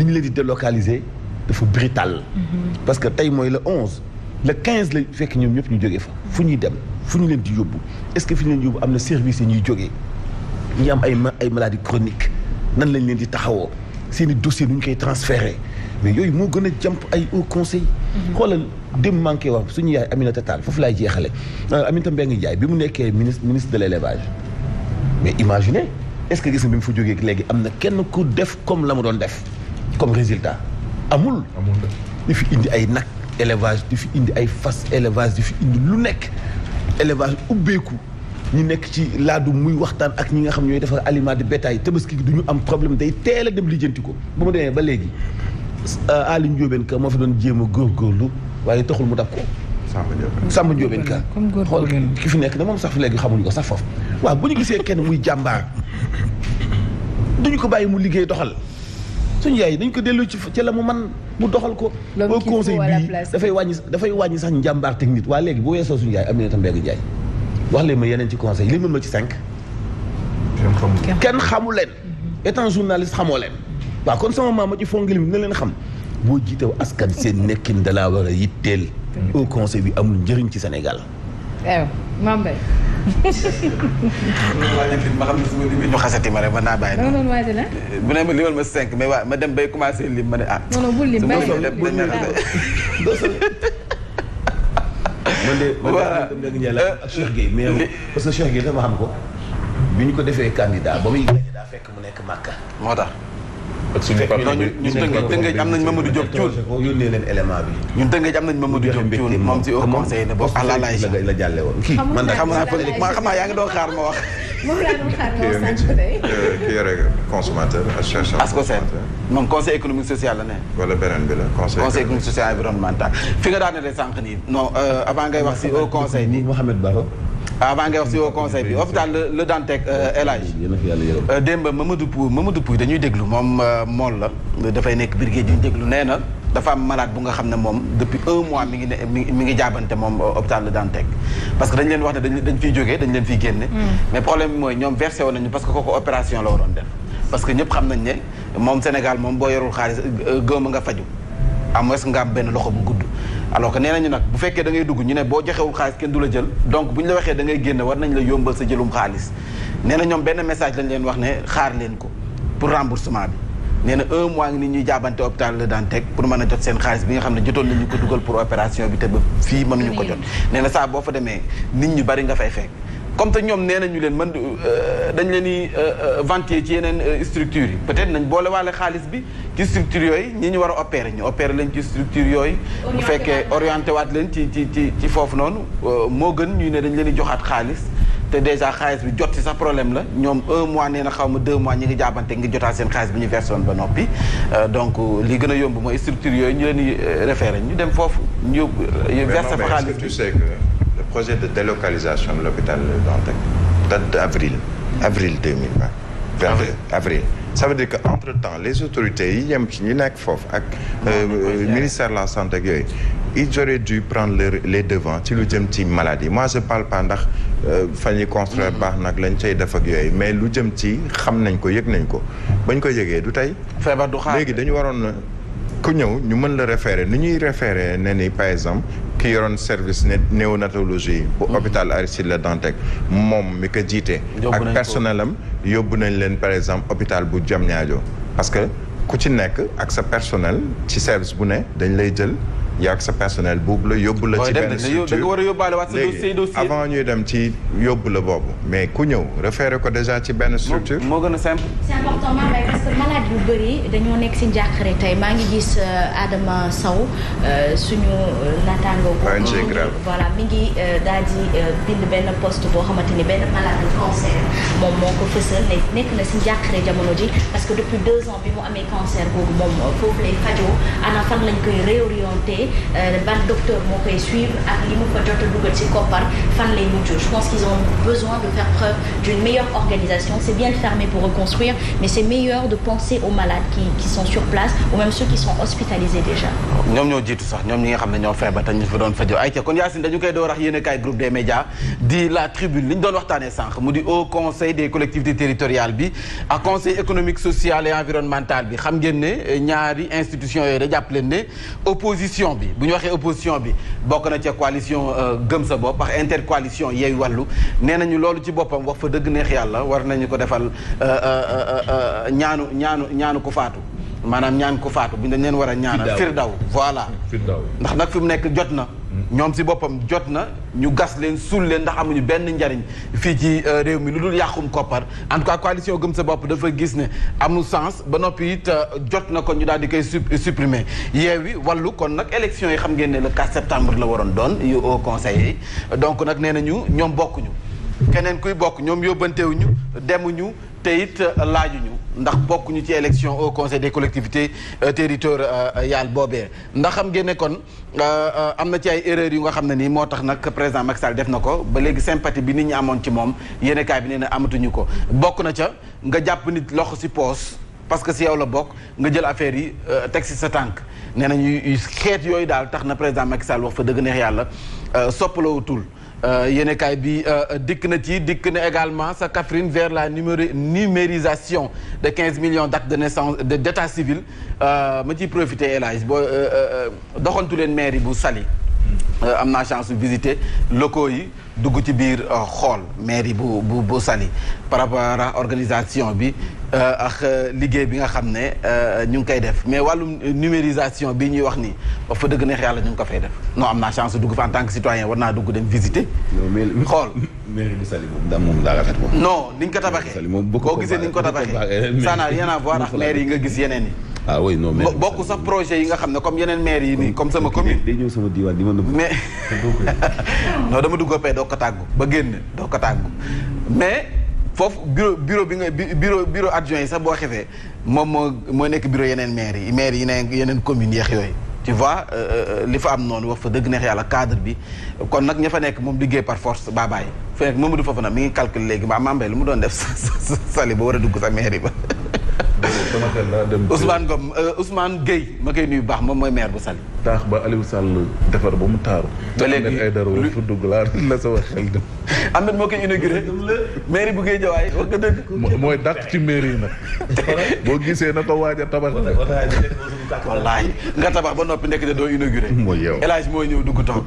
ni ñu leen di délocaliser dafa brutal. parce que tey mooy le 11 le 15 la fekk ñoom ñëpp ñu jógee fa fu ñuy dem fu ñu leen di yóbbu est-ce que fi ñu leen di yóbbu am na service yi ñuy jógee ñi am ay maladies chroniques nan lañ leen di taxawoo seen i dossier nu ñu koy transféré mais yooyu moo gën a jàmp ay au conseil. xoolal dem manqué wax suñu yaay Aminata Tall foofu laay jeexale Aminata Mbengue Ndiaye bi mu nekkee ministre de l'élevage mais imaginez est-ce que gis nga bi mu fa jógee léegi am na kenn ku def comme la mu doon def comme résultat amul di fi indi ay nag élevage di fi indi ay fas élevage di fi indi lu nekk élevage ubbeeku ñu nekk ci laadu muy waxtaan ak ñi nga xam ñooy defar aliment de bétail tabaski gi du ñu am problème day teel a dem lijjanti ko ba mu demee ba léegi Aly Ndiobène Ka moo fi doon jéem a góorgóorlu waaye taxul mu dab ko Samba Ndiobène Ka xool ki fi nekk na moom sax fi léegi xamuñu ko sax foofu waaw bu ñu gisee kenn muy jàmbaar duñu ko bàyyi mu liggéey doxal suñu yaay dañ ko delloo ci la mu man mu doxal ko au conseil bii dafay wàññi sax njàmbaar technique waa léegi bu weesoo suñu yaay Aminata Mbengue Ndiaye wax leen ma yeneen ci conseil li mën ma ci 5 kenn xamu leen étant journaliste xamoo leen waaw kon sama maama ci fongilim na leen xam boo jiitew askan seen nekkin dalaa war a yitteel au conseil bi amul njëriñ ci Sénégal Mame Mbaye ma xam ne su ma limee ñu xasati ma rek mën naa bàyyi bu ne ma limal ma 5 mais waaw ma dem bay commencé lim ma ne non bul lim man de ak Cheikh Gueye mais parce que Cheikh Gueye dama xam ko bi ñu ko defee candidat ba muy gagné daa fekk mu nekk Màkka moo tax ñu Tëngéej am nañ Mamadou Diop Thioune yónnee leen élément bi ñun Tëngéej am nañ Mamadou Diop Thioune moom si au conseil ne boobu àlalaay la jàlle woon kii man da xam naa politiquement xam naa yaa ngi doon xaar ma wax moom laa doon xaar ma wax sànq tey ki yore consommateur ASCOSEN moom conseil économique social la ne wala beneen bi la conseil économique social environnemental fi nga daanele sànq nii non avant ngay wax si au conseil bi Mouhamed Baro avant ngay wax si au conseil bi hôpital Le Dantec El Hadj démb Mamadou Pouy dañuy déglu moom mool la dafay nekk brigade ñu déglu nee na dafa am malade bu nga xam ne moom depuis 1 mois mi ngi jaabante moom hôpital Le Dantec parce que dañ leen wax ne dañ fiy jógee dañ leen fiy génne mais problème bi mooy ñoom versé woon nañu parce que kooku opération la waroon def parce que ñëpp xam nañ ne moom Sénégal moom boo yorul xaalis gëma nga faju à moins nga am benn loxo bu gudd alors que nee nañu nag bu fekkee da ngay dugg ñu ne boo joxewul xaalis kenn du la jël donc bu ñu la waxee da ngay génn war nañ la yombal sa jëlum xaalis nee na ñoom benn message lañ leen wax ne xaar leen ko pour remboursement bi nee na 1 mois ngi nit ñuy jaabante hôpital Le Dantec pour mën a jot seen xaalis bi nga xam ne jotoon nañu ko dugal pour opération bi te ba fii mënuñu ko jot nee na saa boo fa demee nit ñu bari nga fay fekk comme te ñoom nee nañu leen man dañ leen di vanter ci yeneen structures yi peut-être nañ boole waale xaalis bi ci structures yooyu ñi ñu war a opérer ñu opérer leen ci structures yooyu bu fekkee orienté waat leen ci foofu noonu moo gën ñuy ne dañ leen di joxaat xaalis te déjà xaalis bi jot ci sax problème la ñoom 1 mois nee na xaw ma 2 mois ñi ngi jaabante ngi jotaat seen xaalis bi ñu versé woon ba noppi donc li gën a yomb mooy structures yooyu ñu leen di référé ñu dem foofu ñu versé fa xaalis bi. Tu sais que le projet de délocalisation de l'hôpital Le Dantec date d'avril 2020 avril. Ça veut dire que entre temps les autorités yi yem ci ñi nekk foofu ak ministère de la santé ak yooyu ils auraient dû prendre les devants ci lu jëm ci maladie moi je parle pas ndax fa ñuy construire baax nag lañ cay def ak yooyu mais lu jëm ci xam nañ ko yëg nañ ko bañ ko yëgee du tey feebar du xaar léegi dañu waroon ku ñëw ñu mën la référer ni ñuy référer ne ni par exemple ki yoroon service néonatologie bu hôpital Aristide Le Dantec moom mi ko jiite ak personnel am yóbbu nañ leen par exemple hôpital bu Diamniadio parce que ku ci nekk ak sa personnel ci service bu ne dañ lay jël yaa ak sa personnel boobu la yóbbu la ci benn structure léegi avant ñuy dem ci yóbbu la boobu mais ku ñëw référé ko déjà ci benn structure moo gën a simple c'est important Mame parce que malade yu bëri dañoo nekk si njàqare tey maa ngi gis Adama Sow suñu naataango voilà mi ngi daal di bind benn poste boo xamante ni benn malade de cancer moom moo ko fësal ne nekk na si njàqare jamono ji parce que depuis 2 ans bi mu amee cancer boobu moom foofu lay fajoo ana fan lañ koy réorienté ban docteur moo koy suivre ak li mu fa jot a dugal ci koppar fan lay mujj je pense qu'ils ont besoin de faire preuve d'une meilleure organisation c'est bien de fermer pour reconstruire mais c'est meilleur de penser aux malades qui sont sur place ou même ceux qui sont hospitalisés déjà. ñoom ñoo jiitu sax ñoom ñi nga xam ne ñoo feebar te ñu fa doon fajoo ay ca kon Yacine dañu koy door wax yéen a kaay groupe des médias di la tribune li ñu doon waxtaanee sànq mu di Haut Conseil des collectivités territoriales bi ak conseil économique social et environnemental bi xam ngeen ne ñaari institutions yooyu da jàpp leen ne opposition bi bu ñu waxee opposition bi bokk na ca coalition gëm sa bopp ak intercoalition yeey wàllu nee nañu loolu ci boppam wax fa dëgg neex yàlla war nañu ko defal ñaanu ko faatu maanaam ñaan ko faatu bu ñu dañ leen war a ñaanal firdaw voilà ndax nag fi mu nekk jot na ñoom si boppam jot na ñu gas leen suul leen ndax amuñu benn njariñ fii ci réew mi lu dul yàqum koppar en tout cas coalition gëm sa bopp dafa gis ne amul sens ba noppi it jot na kon ñu daal di koy supprimer Yewwi Wallu kon nag élection yi xam ngeen ne le 4 septembre la waroon doon yu au conseil yi donc nag nee nañu ñoom bokkuñu keneen kuy bokk ñoom yóbbantewuñu demuñu te it laajuñu ndax bokkuñu ci élection au conseil des collectivités territoriales boobee ndax xam ngeen ne kon am na ci ay erreurs yu nga xam ne nii moo tax nag président Macky Sall def na ko ba léegi sympathie bi nit ñi amoon ci moom yéenekaay bi nee na amatuñu ko bokk na ca nga jàpp nit loxo si poos parce que si yow la bokk nga jël affaire yi teg si sa tànk nee nañu xeet yooyu daal tax na président Macky Sall wax fa dëgg neex yàlla soppalawutul yéenekaay bi dikk na également sa Kaffrine vers la numérisation de 15 millions d'actes de naissance d'état civil ma ciy profité élage boo doxantu leen mairie bu Saly am naa chance visiter locaux yi dugg ci biir xool mairie bu Saly par rapport à organisation bi ak liggéey bi nga xam ne ñu ngi koy def mais wàllum numérisation bi ñuy wax nii wax fa dëgg neex yàlla ñu ngi ko fay def non am naa chance dugg fa en tant que citoyen war naa dugg dem visiter. xool mairie bu Saly moom daa rafet moom. non ni ñu ko tabaxee boo gisee ni ñu ko tabaxee ça n'a rien à voir ak maire yi nga gis yeneen yi. ah oui non mais bokk sax projet yi nga xam ne comme yeneen maire yi nii comme sama commune. day ñëw sama diwaan di ma nëbb. mais non dama dugg pay doo ko tàggu ba génn doo ko tàggu mais foofu bureau bi nga bureau adjoint yi sax boo xefee moom moo nekk bureau yeneen maire yi ne yeneen communes yeex yooyu tu vois li fa am noonu wax fa dëgg neex yàlla cadre bi kon nag ña fa nekk moom liggéey par force baabaay fa nekk Mamadou Fofana mi ngi calcule léegi maa mbay lu mu doon def Saly ba war a dugg sa mairie ba Ousmane Ngom Ousmane Gueye ma koy nuyu baax moom mooy maire bu Saly. taax ba Aliou Sall defar ba mu taaru. ba léegi ay dara fu dugg laa la sa wax xel dem. Ahmed moo koy inauguré mairie bu Guédiawaye wax nga dëgg. mooy dàq ci mairie yi nag. boo gisee na ko waaj a tabax. wallaahi nga tabax ba noppi nekk de doo inauguré. mooy yow El Hadj mooy ñëw dugg toog.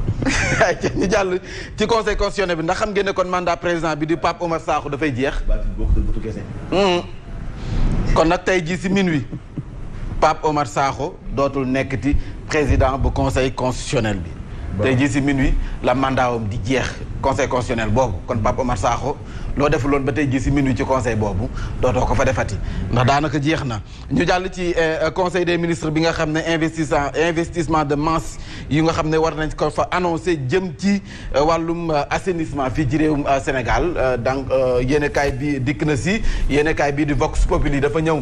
ñu jàll ci conseil constitutionnel bi ndax xam ngeen ne kon mandat président bi di Pape Omar Sakho dafay jeex. kon nag tey jii si minuit Pape Omar Sakho dootul nekkati président bu conseil constitutionnel bi. tey jii si minuit la mandaawam di jeex conseil constitutionnel boobu kon Pape Omar Sakho loo defuloon ba tey jii si minuit ci conseil boobu dootoo ko fa defati ndax daanaka jeex na. ñu jàll ci conseil des ministres bi nga xam ne investissement de masse yu nga xam ne war nañ ko fa annoncé jëm ci wàllum assainissement fii ci réewum Sénégal donc yéenekaay bi dikk na si yéenekaay bii di Vox Populi dafa ñëw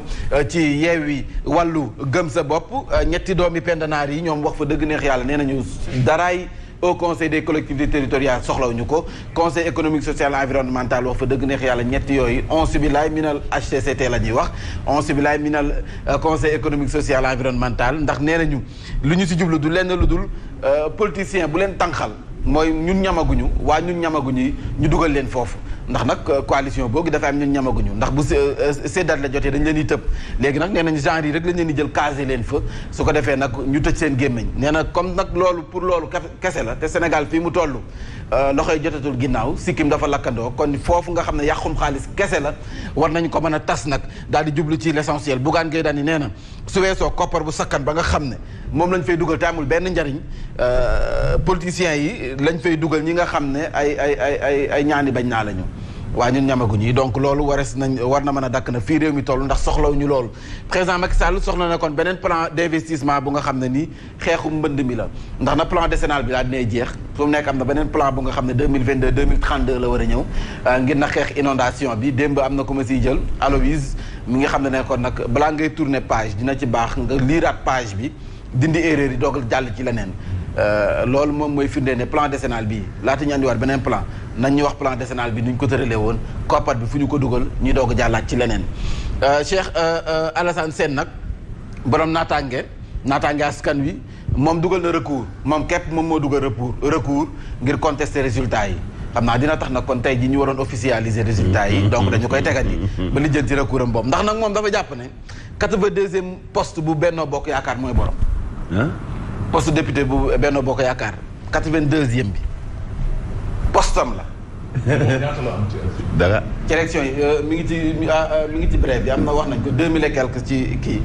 ci Yewwi Wallu Gëm Sa Bopp ñetti doomi pendanaar yi ñoom wax fa dëgg neex yàlla nee nañu daraay au conseil des collectivités territoriales soxlawuñu ko conseil économique social et environnemental wax fa dëgg neex yàlla ñetti yooyu onsi bi laay minal HCCT la ñuy wax onsi bi laay minal conseil économique social et environnemental ndax nee nañu lu ñu si jublu du lenn lu dul politicien bu leen tànqal mooy ñun ñamaguñu ñun ñamaguñu ñu dugal leen foofu ndax nag coalition boobu dafa am ñun ñamaguñu ndax bu seddat la jotee dañ leen di tëb léegi nag nee nañ genre yi rek lañ leen di jël casé leen fa su ko defee nag ñu tëj seen gémmiñ nee na comme nag loolu pour loolu kese la te Sénégal fii mu toll loxoy jotatul ginnaaw sikkim dafa lakkandoo kon foofu nga xam ne yàqum xaalis kese la war nañ ko mën a tas nag daal di jublu ci l'essentiel Bougane Gueye Dany nee na su weesoo koppar bu sakkan ba nga xam ne moom lañ fay dugal te amul benn njariñ politiciens yi lañ fay dugal ñi nga xam ne ay ñaani bañ naa lañu waa ñun ñamaguñu yi donc loolu war na mën a dakk na fii réew mi toll ndax soxlawuñu loolu président Macky Sall soxla na kon beneen plan d'investissement bu nga xam ne nii xeexu mbënd mi la ndax na plan décennal bi daal dinay jeex su mu nekk am na beneen plan bu nga xam ne 2022 2032 la war a ñëw ngir na xeex inondation bi démb am na ko ma siy jël Aloïse mi nga xam ne ne kon nag balaa ngay tourner page dina ci baax nga liiraat page bi dindi erreur yi doogal jàll ci leneen loolu moom mooy firnde ne plan décennal bii laata ñu andiwaat beneen plan nañ ñu wax plan décennal bi nuñ ko tëralee woon koppar bi fu ñu ko dugal ñuy doog a jàllaat ci leneen Cheikh Alassane Sène nag borom naataange askan wi moom dugal na recours moom képp moom moo dugal recours ngir contester résultats yi xam naa dina tax nag kon tey ji ñu waroon officialiser résultats yi donc dañu koy tegal yi ba lijjanti recours am boobu ndax nag moom dafa jàpp ne 82e poste bu Benno Bokk Yaakaar mooy borom poste député bu Benno Bokk Yaakaar 82e bi postam la dara ci élection yi mi ngi ci brève bi am na wax nañ ko 2000 et quelque ci kii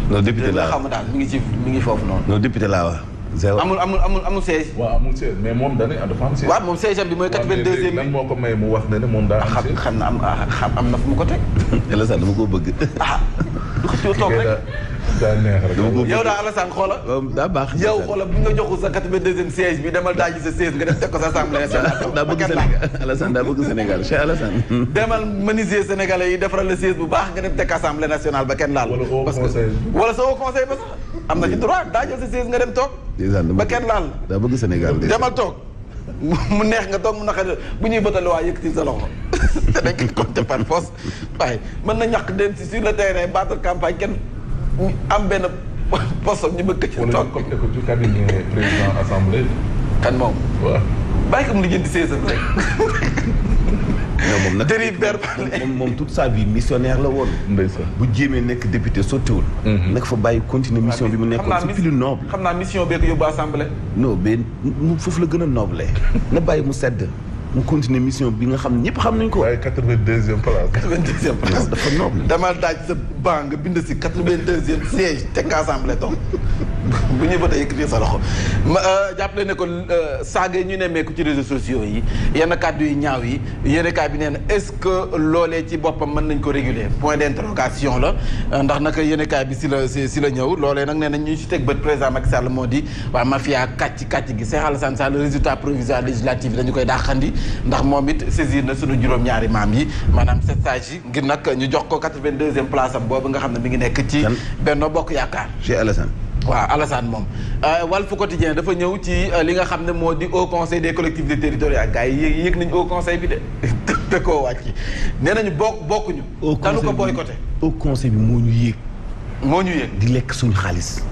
non député laa xam daal mi ngi foofu noonu non député laa wax zéro amul siège. waaw amul siège mais moom dañuy dafa am siège. waaw moom siège am bi mooy 82e. lan moo ko may mu wax ne moom daa am siège. xam na am na fu mu ko teg. Alassane dama ko bëgg. du ko toog rek. daa neex rek. yow daal Alassane xoola. daa baax. yow xoola bu nga joxu sa 82e siège bi demal daaji sa siège nga def teg ko sa assemblée nationale. daa bëgg Sénégal Alassane daa bëgg Sénégal Cheikh Alassane. demal menuisier sénégalais yi defaral la siège bu baax nga def teg assemblée nationale ba kenn laal. wala sa haut conseil ba sax am na ci droit daajal sa siège nga dem toog. ba kenn laal. daa bëgg Sénégal demal toog mu neex nga toog mu naqari bu ñuy bëtal waa yëkkati sa loxo te dañ ko compter par force waaye mën na ñàkk dem si sur le terrain battre campagne kenn am benn poste ñu bëgg ci toog. wala ñu ko ci cabinet président assemblée. kan moom. waaw. bàyyi ko mu lijjanti séesam rek. non moom nag dérive verbale. moom toute sa vie missionnaire la woon. ndeysaan bu jéemee nekk député sottiwul. nag fa bàyyi continuer mission bi mu nekkoon c'est plus noble. xam naa mission beeg yóbbu assemblée. non mais foofu la gën a noble na bàyyi mu sedd mu continuer mission bi nga xam ne ñëpp xam nañ ko. waaye 82e place. 82e place dafa noble. dama daaj sa banc nga bind si 82e siège teg nga assemblée toog bu ñuy bëgg a yëkkati sa loxo ma jàppale ne ko saaga ñu nemmeeku ci réseaux sociaux yi yenn kàddu yu ñaaw yi yéen kaay bi nee na est-ce que loolee ci boppam mën nañ ko réguler point d'interrogation la ndax naka yéen kaay bi si la ñëw loolee nag nee nañ ñu ci teg bët président Macky Sall moo di waa mafia kàcc gi Cheikh Alassane Sall résultat provisoire législatif dañu koy dàqandi ndax moom it saisir na sunu juróom-ñaari maam yi maanaam sept sages yi ngir nag ñu jox ko 82e place am boobu nga xam ne mi ngi nekk ci Benno Bokk Yaakaar. Cheikh Alassane. waaw Alassane moom Walf Quotidien dafa ñëw ci li nga xam ne moo di Haut Conseil des collectivités territoriales gars yi yëg nañu Haut Conseil bi de te koo wàcc nee nañu bokkuñu. dañu ko boycotté. Haut Conseil bi moo ñu yéeg. moo ñu yéeg di lekk suñu xaalis.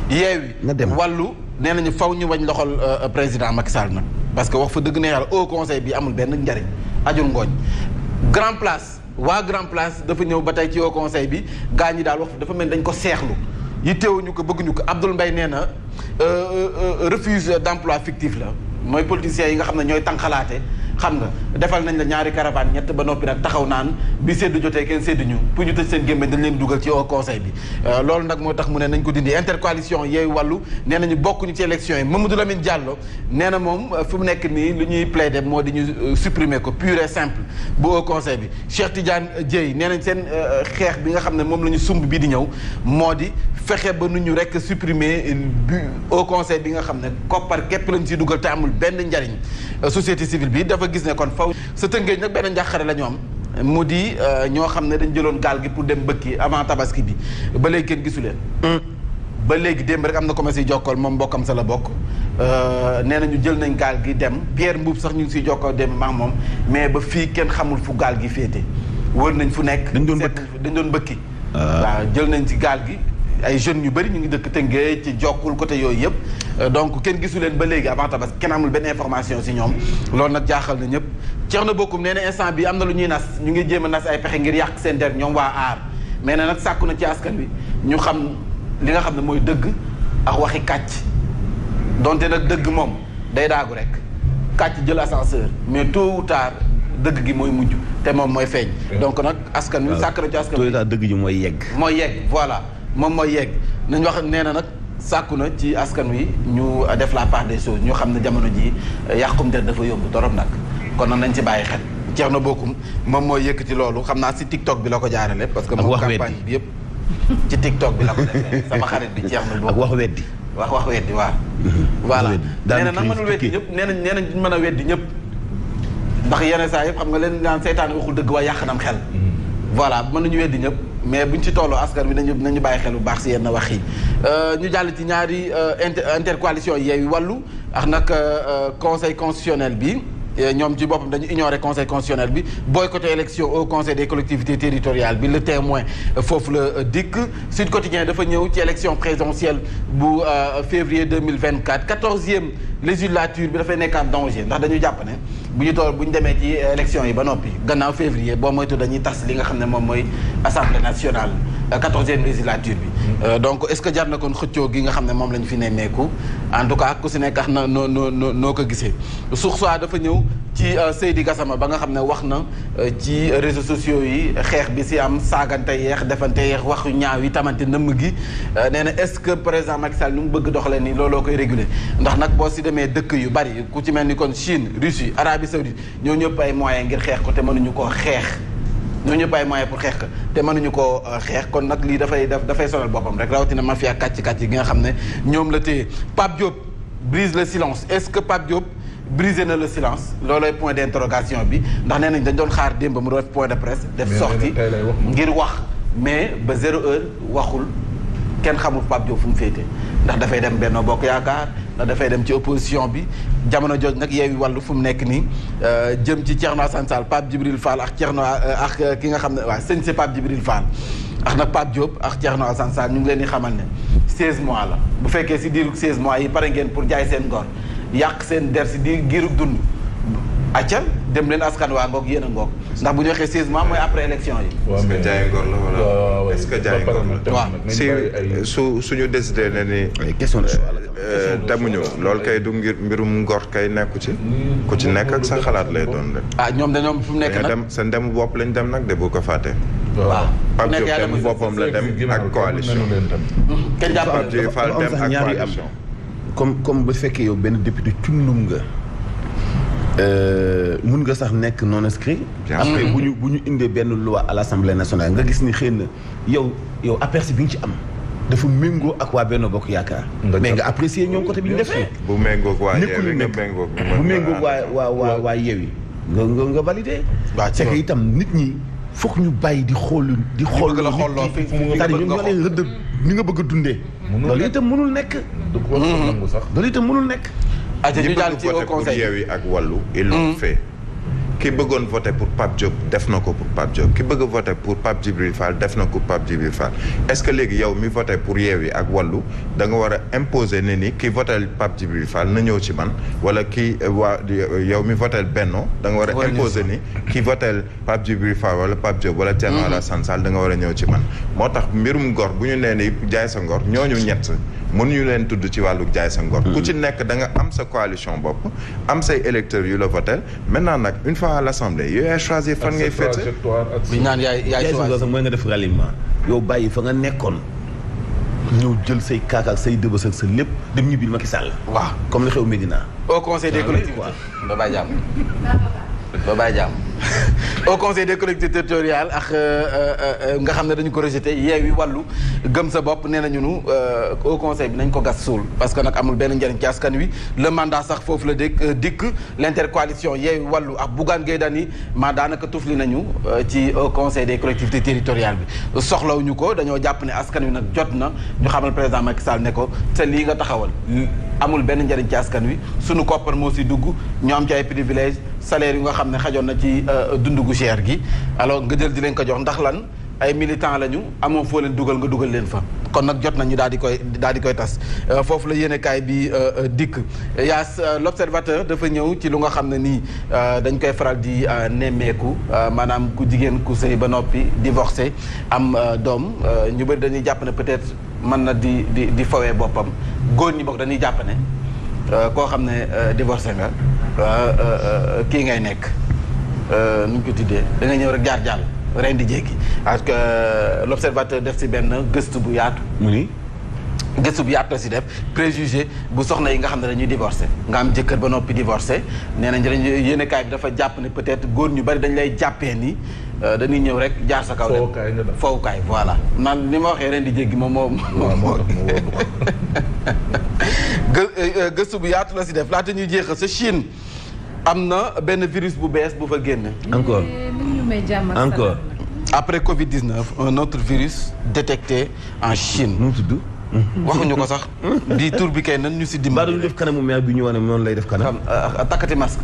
Yewwi na dem wàllu nee nañu faw ñu wañ loxol président Macky Sall nag parce que wax fa dëgg ne yàlla Haut Conseil bi amul benn njariñ ajul ngooñ Grand Place waa Grand Place dafa ñëw ba tey ci Haut Conseil bi gaa ñi daal wax dafa mel dañ ko seexlu yitteewuñu ko bëgguñu ko Abdoul Mbaye nee na refus d'emploi fictif la mooy politiciens yi nga xam ne ñooy tànqalaate xam nga defal nañ la ñaari caravane ñett ba noppi nag taxaw naan bi seddu jotee kenn seddu ñu pour ñu tëj seen gémmiñ dañ leen dugal ci Haut Conseil bi loolu nag moo tax mu ne nañ ko dindi intercoalition Yewwi Wallu nee nañu bokkuñu ci élection yi Mamadou Lamine Diallo nee na moom fu mu nekk nii lu ñuy plaider moo di ñu supprimer ko pur et simple bu Haut Conseil bi Cheikh Tidiane Dièye nee nañ seen xeex bi nga xam ne moom la ñu sumb bi di ñëw moo di fexe ba nu ñu rek supprimer bu Haut Conseil bi nga xam ne koppar képp lañ ciy dugal te amul benn njariñ société civile bi dafa gis ne kon faw sa Tëngéej nag benn njàqare la ñu am mu di ñoo xam ne dañ jëloon gaal gi pour dem bëkki avant tabaski bi ba léegi kenn gisu leen ba léegi démb rek am na commencé jokkool moom mbokkam sa la bokk nee nañu jël nañ gaal gi dem Pierre Mbuub sax ñu ngi siy jokkoo démb maa moom mais ba fii kenn xamul fu gaal gi féete wër nañ fu nekk dañ doon bëkki waaw jël nañ ci gaal gi ay jeunes yu bëri ñu ngi dëkk Tëngéej ci jokkul côté yooyu yëpp donc kenn gisu leen ba léegi avant tabaski kenn amul benn information si ñoom loolu nag jaaxal na ñëpp Thierno Bocoum nee na instant bi am na lu ñuy nas ñu ngi jéem a nas ay pexe ngir yàq seen der ñoom waa aar mais ne nag sàkku na ci askan wi ñu xam li nga xam ne mooy dëgg ak waxi kàcc donte nag dëgg moom day daagu rek kàcc jël ascenseur mais tôt ou tard dëgg gi mooy mujj te moom mooy feeñ donc nag askan wi sàkk na ci askan wi dëgg ji mooy yegg voilà moom mooy yegg nañ wax nee na nag sàkku na ci askan wi ñu def la part des choses ñu xam ne jamono ji yàqum der dafa yomb torop nag kon nag nañ ci bàyyi xel Thierno Bocoum moom mooy yëkkati loolu xam naa si TikTok bi la ko jaarale parce que moom campagne bi yëpp ci TikTok bi la ko defee sama xarit bi Thierno Bocoum ak wax weddi wax weddi waaw voilà nee na nag mënul weddi ñëpp nee nañ duñ mën a weddi ñëpp ndax yenn saa yëpp xam nga leen naan seytaane waxul dëgg waaye yàq nam xel voilà mënuñu weddi ñëpp mais buñ ci tolloo askan wi nañu bàyyi xel bu baax si yenn wax yi ñu jàll ci ñaari intercoalition Yewwi Wallu ak nag conseil constitutionnel bi ñoom ci boppam dañu ignorer conseil constitutionnel bi boycotté élection au conseil des collectivités territoriales bi le témoin foofu la dikk Sud Quotidien dafa ñëw ci élection présidentielle bu février 2024 14e législature bi dafay nekkaat danger ndax dañu jàpp ne bu ñu demee ci élection yi ba noppi gannaaw février boo moytu dañuy tas li nga xam ne moom mooy assemblée nationale 14e législature bi donc est-ce que jar na kon xëccoo gi nga xam ne moom la ñu fi nemmeeku en tout cas ku si nekk na noo ko gisee Source A dafa ñëw ci Seydi Gassama ba nga xam ne wax na ci réseaux sociaux yi xeex bi si am saagante yeex defante yeex waxu ñaaw yi tamante nëmm gi nee na est-ce que président Macky Sall nu mu bëgg doxalee nii looloo koy réguler ndax nag boo si demee dëkk yu bari ku ci mel ni kon Chine Russie Arabie Saoudite ñoo ñëpp ay moyens ngir xeex ko te mënuñu koo xeex ñoo ñëpp ay moyens pour xeex ko te mënuñu koo xeex kon nag lii dafay sonal boppam rek rawatina mafia kàcc gi nga xam ne ñoom la téye Pape Diop brise le silence est-ce que Pape Diop brisé na le silence loolooy point d'interrogation bi ndax nee nañ dañ doon xaar démb mu def point de presse def sortie ngir wax mais ba 0 heure waxul kenn xamul Pape Diop fu mu féete ndax dafay dem Benno Bokk Yaakaar ndax dafay dem ci opposition bi jamono jooj nag Yewwi Wallu fu mu nekk nii jëm ci Thierno Alassane Sall Pape Djibril Fall ak Thierno ak ki nga xam ne waaw sëñ si Pape Djibril Fall ak nag Pape Diop ak Thierno Alassane Sall ñu ngi leen di xamal ne 16 mois la bu fekkee si diiru 16 mois yi pare ngeen pour jaay seen ngor yàq seen der si di giirug dund acca dem leen askan waa ngoog yéen a ngoog ndax bu ñu waxee 16 mois mooy après élection yi. est-ce que jaay ngor la wala est-ce que jaay ngor la. waaw si suñu décidé ne ni. question de choix la. demuñu loolu kay du ngir mbirum ngor kay nekku ci. ku ci nekk ak sa xalaat lay doon rek. ah ñoom dañoo fu mu nekk nag dem seen demu bopp lañ dem nag de bu ko fàtte. waaw Pape Diop dem boppam la dem ak coalition. kenn jàppale Pape Diop Fall dem ak coalition. comme bu fekkee yow benn député cundum nga mun nga sax nekk non inscrit après bu ñu indee benn loi à l'Assemblée nationale nga gis ni xëy na yow aperçu bi nga ci am dafa méngoo ak waa Benno Bokk Yaakaar mais nga apprécier ñoom côté bi ñu defee bu méngoog waa Yewwi nga méngóog bu méngoog waa Yewwi nga validé c'est que itam nit ñi foog ñu bàyyi di xool c'est-à-dire ñoom ñoo leen rëdd ni nga bëgg a dundee loolu itam mënul nekk loolu itam mënul nekk ñu jàll ci au conseil pour Yewwi ak Wallu ils l'ont fait ki bëggoon voté pour Pape Diop def na ko pour Pape Diop ki bëgg a voté pour Pape Djibril Fall def na ko Pape Djibril Fall est-ce que léegi yow mi voté pour Yewwi ak Wallu da nga war a imposer ne ni ki voté Pape Djibril Fall na ñëw ci man wala ki yow mi voté Benno da nga war a imposer ni ki voté Pape Djibril Fall wala Pape Diop wala Thierno Alassane Sall da nga war a ñëw ci man moo tax mbirum ngor bu ñu nee ni jaay sa ngor ñooñu ñett mënuñu leen tudd ci wàllu jaay sa ngor ku ci nekk da nga am sa coalition bopp am say électeurs yu la voté maintenant nag une fois à l'Assemblée yow yaay choisir fan ngay féete bi naan yaay choisir sax mooy nga def ralliement yow bàyyi fa nga nekkoon ñëw jël say kaak ak say dëbës ak sa lépp dem ñibbi Macky Sall waaw comme li xew Médina au conseil des collectivités ba bàyyi jàmm ba bàyyi jàmm au conseil des collectivités territoriales ak nga xam ne dañu ko rejeté Yewwi Wallu gëm sa bopp nee nañu nu au conseil bi nañ ko gas suul parce que nag amul benn njëriñ ci askan wi le mandat sax foofu la dikk l'intercoalition Yewwi Wallu ak Bougane Gueye Dany maa daanaka tufli nañu ci au conseil des collectivités territoriales bi soxlawuñu ko dañoo jàpp ne askan wi nag jot na ñu xamal président Macky Sall ne ko te lii nga taxawal amul benn njëriñ ci askan wi sunu koppar moo si dugg ñu am ci ay privilèges salaire yu nga xam ne xajoon na ci dundu gu cher gi alors nga jël di leen ko jox ndax lan ay militants lañu amoo foo leen dugal nga dugal leen fa kon nag jot nañu daal di koy tas foofu la yéenekaay bi dikk yaa l'observateur dafa ñëw ci lu nga xam ne nii dañ koy faral di nemmeeku maanaam ku jigéen ku sëy ba noppi divorcé am doom ñu bëri dañuy jàpp ne peut-être mën na di fawee boppam góor ñi bokk dañuy jàpp ne koo xam ne divorcé nga kii ngay nekk nu ñu ko tuddee da ngay ñëw rek jaar jàll ren di jéggi parce que l'observateur def si benn gëstu bu yaatu mu ni gëstu bu yaatu la si def préjugé bu soxna yi nga xam ne dañuy divorcé nga am jëkkër ba noppi divorcé nee nañ yéenekaay bi dafa jàpp ne peut-être góor ñu bari dañ lay jàppee ni dañuy ñëw rek jaar sa kaw dem fowukaay voilà naan li ma waxee ren di jéggi moom gëstu bu yaatu la si def laata ñuy jeexal sa Chine am na benn virus bu bees bu fa génn encore après Covid-19 un autre virus détecté en Chine. nu mu tudd. waxuñu ko sax. bii tur bi kay nan ñu si dimbali. mbaa duñu def kanamu maire bi ñu wane noonu lay def kanam. takkati masque.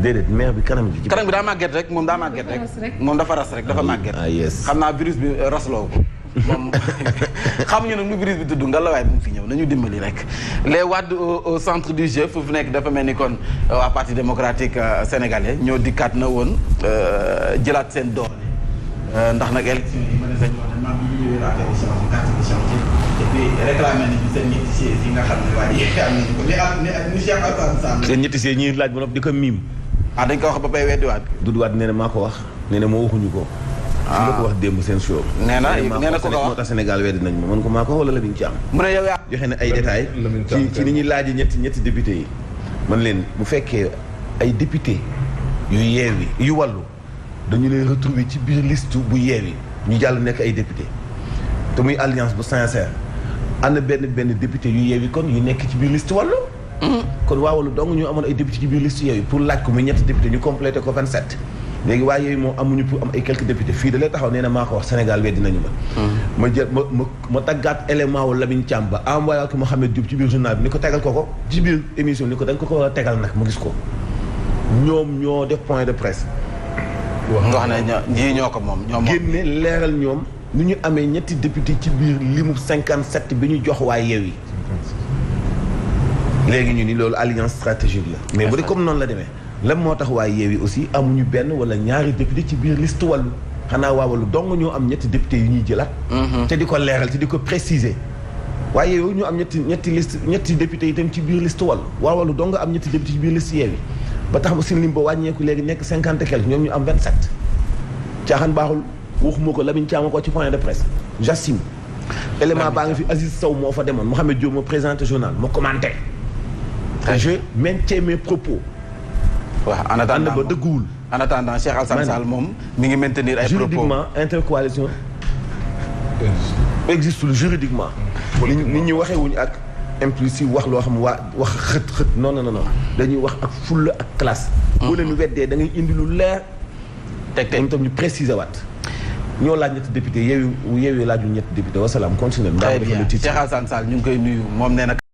déedéet maire bi kanam bi. kanam bi daa màgget rek moom daa màgget rek. moom dafa ras rek dafa màgget. ah yes xam naa virus bi rasloo ko. moom xamuñu nag nu virus bi tudd nga la waay bu mu fi ñëw nañu dimbali rek. les Wade au centre du jeu fu nekk dafa mel ni kon waa parti démocratique sénégalais ñoo dikkaat na woon jëlaat seen doole. ndax nag élection yi ma ne sañ wax ne maam bi ñu ñëwee raté émission bi carte émission bi et puis réclamé nañu seen ñetti sièges yi nga xam ne waaye am nañu ko ni Cheikh Alassane Sall. seen ñetti sièges ñuy laaj ba noppi di ko miim. dañ ko wax ba pay weddiwaat. Doudou Wade nee na maa ko wax nee na moo waxuñu ko. su ma ko wax démb seen show. nee na ko moo tax Sénégal weddi nañ ma man ko maa ko wala Lamine Thiam. mu ne yow yaa. joxe na ay détails ci ni ñuy laaj ñetti député yi. man leen bu fekkee ay député yu yeewi yu wàllu dañu leen retrouver ci biir liste bu yeewi ñu jàll nekk ay député te muy alliance bu sincère ànd benn député yu yeewi kon yu nekk ci biir liste wàllu. kon waa wàllu dong ñu amoon ay député ci biir liste yeewi pour laaj ko muy ñetti député ñu complété ko 27. léegi waa yeewi moom amuñu pour am ay quelques députés fii da lay taxaw nee na maa ko wax Sénégal weddi nañu ma. ma jël ma taggaat élément wu Lamine Thiam ba envoyé ko Mouhamed Diop ci biir journal bi ni ko tegal ko ci biir émission ni ko dañ ko war a tegal nag mu gis ko ñoom ñoo def point de presse. nga wax ne ñii ñoo ko moom ñoom génne leeral ñoom nu ñu amee ñetti député ci biir limu 57 bi ñu jox waa yeewi léegi ñu ni loolu alliance stratégique la. mais bu dee comme noonu la demee. lan moo tax waa yeewi aussi amuñu benn wala ñaari député ci biir liste wàllu xanaa waa wàllu dong ñoo am ñetti député yu ñuy jëlaat. te di ko leeral te di ko préciser. waaye yeewi ñu am ñetti député itam ci biir liste wàllu waa wàllu dong am ñetti député ci biir liste yeewi ba tax ba seen lim ba wàññeeku léegi nekk 50 et quelque ñoom ñu am 27. caaxaan baaxul waxuma ko Lamine Thiam ko ci point de presse j'assume. élément baa ngi fi Aziz Sow moo fa demoon Mouhamed Diop moo présenté journal moo commenté. je maintiens mes propos. waaw en attendant ba dëgguwul. en attendant Cheikh Alassane Sall moom mi ngi maintenir ay propos juridiquement intercoalition existul juridiquement. nit ñi waxee wuñu ak implicite wax loo xam wax xët non dañuy wax ak fulla ak classe. boo leen weddee da ngay indi lu leer. teg moom itam ñu préciser waat. ñoo laaj ñetti député yeewu laaju ñetti député wasalaam continué. très bien Cheikh Alassane Sall ñu ngi koy nuyu moom nee na.